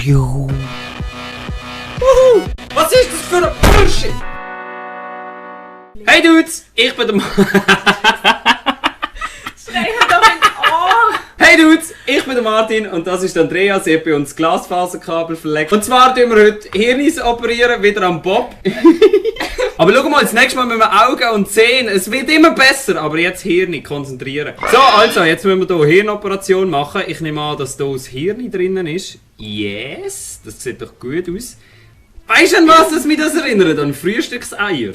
Was ist das für ein Bullshit? Hey Dudes, ich bin der Hey Dudes, ich bin der Martin und das ist Andreas. Ich bin uns Glasfaserkabel verlegt. Und zwar tun wir heute Hirnis operieren, wieder am Bob. Aber schau mal, das nächste Mal mit den Augen und Zähnen. Es wird immer besser, aber jetzt Hirn konzentrieren. So, also, jetzt müssen wir hier Hirnoperation machen. Ich nehme an, dass hier das Hirn drinnen ist. Yes, das sieht doch gut aus. Weißt du, an was das mich das erinnert? An Frühstückseier.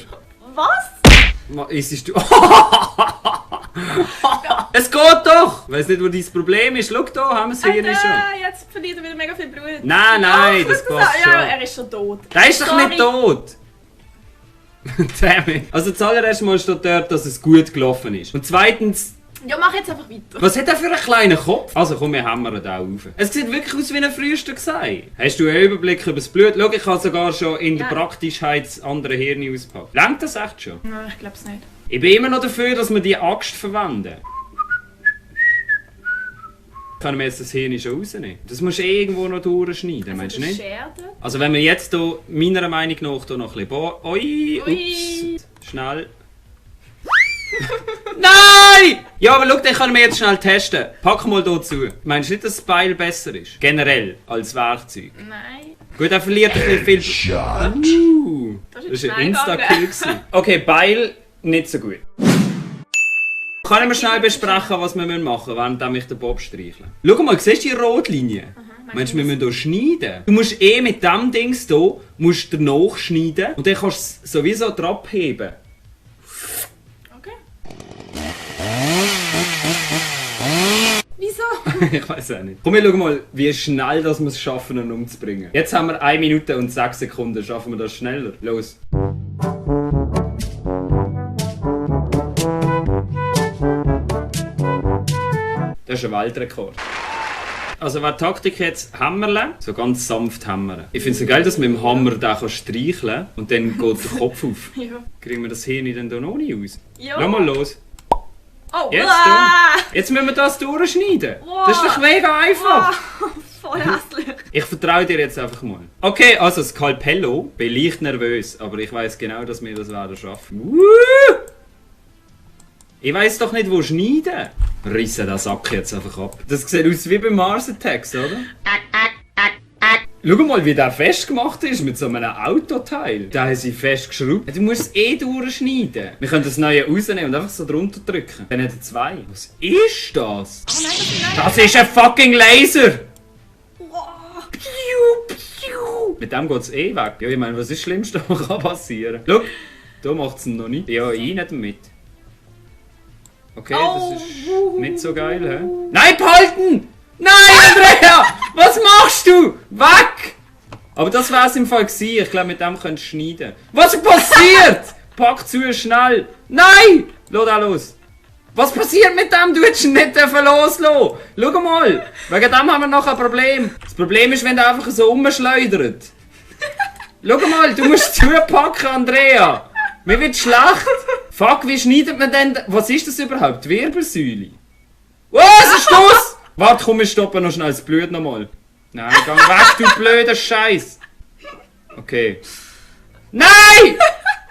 Was? Isst du? Es geht doch! Ich weiss nicht, wo dein Problem ist. Schau da, haben wir das Hirn schon. Jetzt verliert er wieder mega viel Blut. Nein, das passt schon. Ja, er ist schon tot. Der ist doch nicht tot! Damn it. Also zuallererst mal steht dort, dass es gut gelaufen ist. Und zweitens... Ja, mach jetzt einfach weiter. Was hat er für einen kleinen Kopf? Also komm, wir hämmern da auf. Es sieht wirklich aus wie ein Frühstücksei. Hast du einen Überblick über das Blut? Schau, ich habe sogar schon in der Praktischheit das andere Hirn ausgepackt. Langt das echt schon? Nein, ich glaub's nicht. Ich bin immer noch dafür, dass wir die Axt verwenden. Können wir jetzt das Hirn schon rausnehmen? Das musst du irgendwo noch durchschneiden, meinst du nicht? Also wenn wir jetzt hier, meiner Meinung nach, hier noch ein bisschen Ui, ups, schnell. Nein! Ja, aber schau, den können wir jetzt schnell testen. Pack mal hier zu. Meinst du nicht, dass das Beil besser ist? Generell, als Werkzeug? Nein. Gut, er verliert ein bisschen viel... Das ist ein Insta-Kill. Okay, Beil nicht so gut. Können wir schnell besprechen, was wir machen müssen, während ich den Bob streichle? Schau mal, siehst du die Rotlinie? Meinst du, wir müssen hier schneiden? Du musst mit diesem Dings hier musst du nachschneiden und dann kannst du es sowieso drauf heben. Okay. Wieso? Ich weiß auch nicht. Komm, wir schauen mal, wie schnell wir es schaffen, ihn umzubringen. Jetzt haben wir 1 Minute und 6 Sekunden. Schaffen wir das schneller? Los! Das ist ein Weltrekord. Also wer Taktik jetzt hämmerle, so ganz sanft hämmern. Ich finde es so geil, dass man mit dem Hammer den streicheln kann und dann geht der Kopf auf. Ja. Kriegen wir das Hirn dann hier noch nicht aus? Ja. Lass mal los. Oh, Jetzt, jetzt müssen wir das durchschneiden. Wow. Das ist doch mega einfach. Wow. Voll hässlich. Ich vertraue dir jetzt einfach mal. Okay, also Skalpello. Bin leicht nervös, aber ich weiß genau, dass wir das werden schaffen. Ich weiss doch nicht, wo schneiden. Rissen den Sack jetzt einfach ab. Das sieht aus wie beim Mars Attacks, oder? Schau mal, wie der festgemacht ist mit so einem Autoteil. Da haben sie festgeschraubt. Du musst es durchschneiden. Wir können das neue rausnehmen und einfach so drunter drücken. Dann hat er 2. Was ist das? Oh nein, Das ist ein fucking Laser! Wow. Piu, piu. Mit dem geht es weg. Ja, ich meine, was ist das Schlimmste, was kann passieren? Schau, da macht es noch nicht. Ja, ich nicht damit. Okay, das ist nicht so geil, hä? Nein, behalten! Nein, Andrea! Was machst du? Weg! Aber das wär's im Fall gewesen. Ich glaube, mit dem könntest du schneiden. Was ist passiert? Pack zu, schnell! Nein! Lass da los! Was passiert mit dem? Du hättest ihn nicht loslassen. Schau mal! Wegen dem haben wir noch ein Problem. Das Problem ist, wenn der einfach so rumschleudert. Schau mal, du musst zupacken, Andrea! Mir wird schlecht! Fuck, wie schneidet man denn... Was ist das überhaupt? Die Wirbelsäule? Was ist das? Warte, komm, wir stoppen noch schnell das Blut nochmal. Nein, geh weg, du blöder Scheiß. Okay. Nein!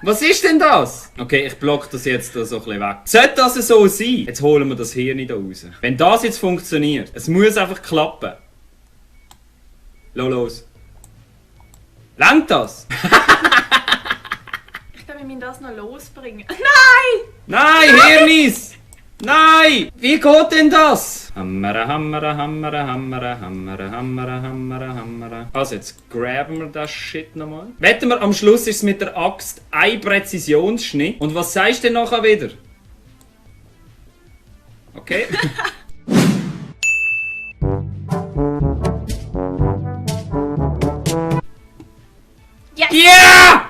Was ist denn das? Okay, ich block das jetzt so ein bisschen weg. Sollte das so sein? Jetzt holen wir das Hirn da raus. Wenn das jetzt funktioniert, es muss einfach klappen. Lass los. Langt das? Ich glaube, wir müssen das noch losbringen. Nein! Nein, Hirnis! Nein! Wie geht denn das? Hammere, hammere, hammere, hammere, hammere, hammere, hammere, hammere. Also, jetzt graben wir das Shit nochmal. Wetten wir, am Schluss ist es mit der Axt ein Präzisionsschnitt. Und was sagst du denn nachher wieder? Okay. Yes! Ja!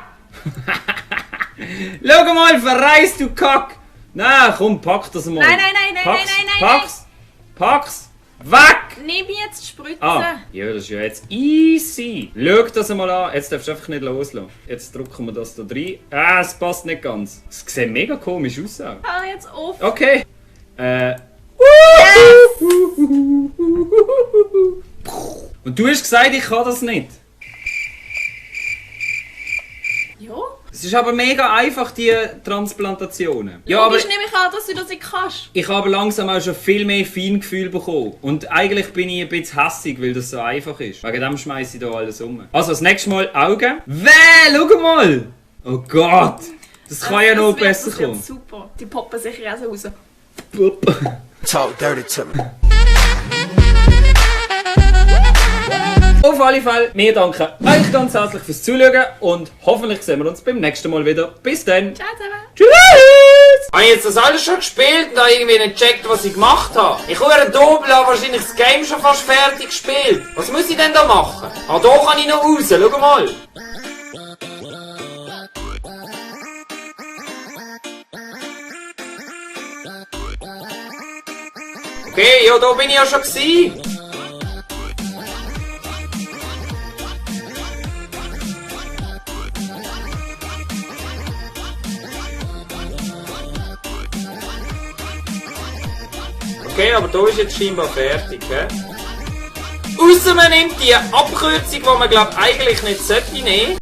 Schau mal, verreist du Kack! Nein, komm, pack das mal. Nein, nein, nein, nein, Pack's, nein, nein, nein, pack's, pack's, weg! Nimm jetzt die Spritze. Ah, ja, das ist ja jetzt easy. Schau das mal an. Jetzt darfst du einfach nicht loslassen. Jetzt drücken wir das da rein. Ah, es passt nicht ganz. Es sieht mega komisch aus. Hör jetzt auf. Okay. Und Du hast gesagt, ich kann das nicht. Ja. Es ist aber mega einfach, die Transplantationen. Ja, aber Logisch nehme ich an, dass du das nicht kannst. ich habe langsam auch schon viel mehr Feingefühl bekommen. Und eigentlich bin ich ein bisschen hässig, weil das so einfach ist. Wegen dem schmeiße ich da alles um. Also, das nächste Mal Augen. Schau mal! Oh Gott! Das kann ja noch besser kommen. Das wird super. Die poppen sicher auch so raus. Talk dirty to me. Auf alle Fälle, wir danken euch ganz herzlich fürs Zuschauen und hoffentlich sehen wir uns beim nächsten Mal wieder. Bis dann! Ciao zusammen. Tschüss! Habe ich jetzt das alles schon gespielt und habe irgendwie nicht gecheckt, was ich gemacht habe? Ich höre Dobel, habe wahrscheinlich das Game schon fast fertig gespielt. Was muss ich denn da machen? Ah, da kann ich noch raus, schau mal. Okay, ja, da bin ich ja schon gewesen. Okay, aber da ist jetzt scheinbar fertig, hä? Ausser man nimmt die Abkürzung, die man, glaube ich, eigentlich nicht sollte nehmen.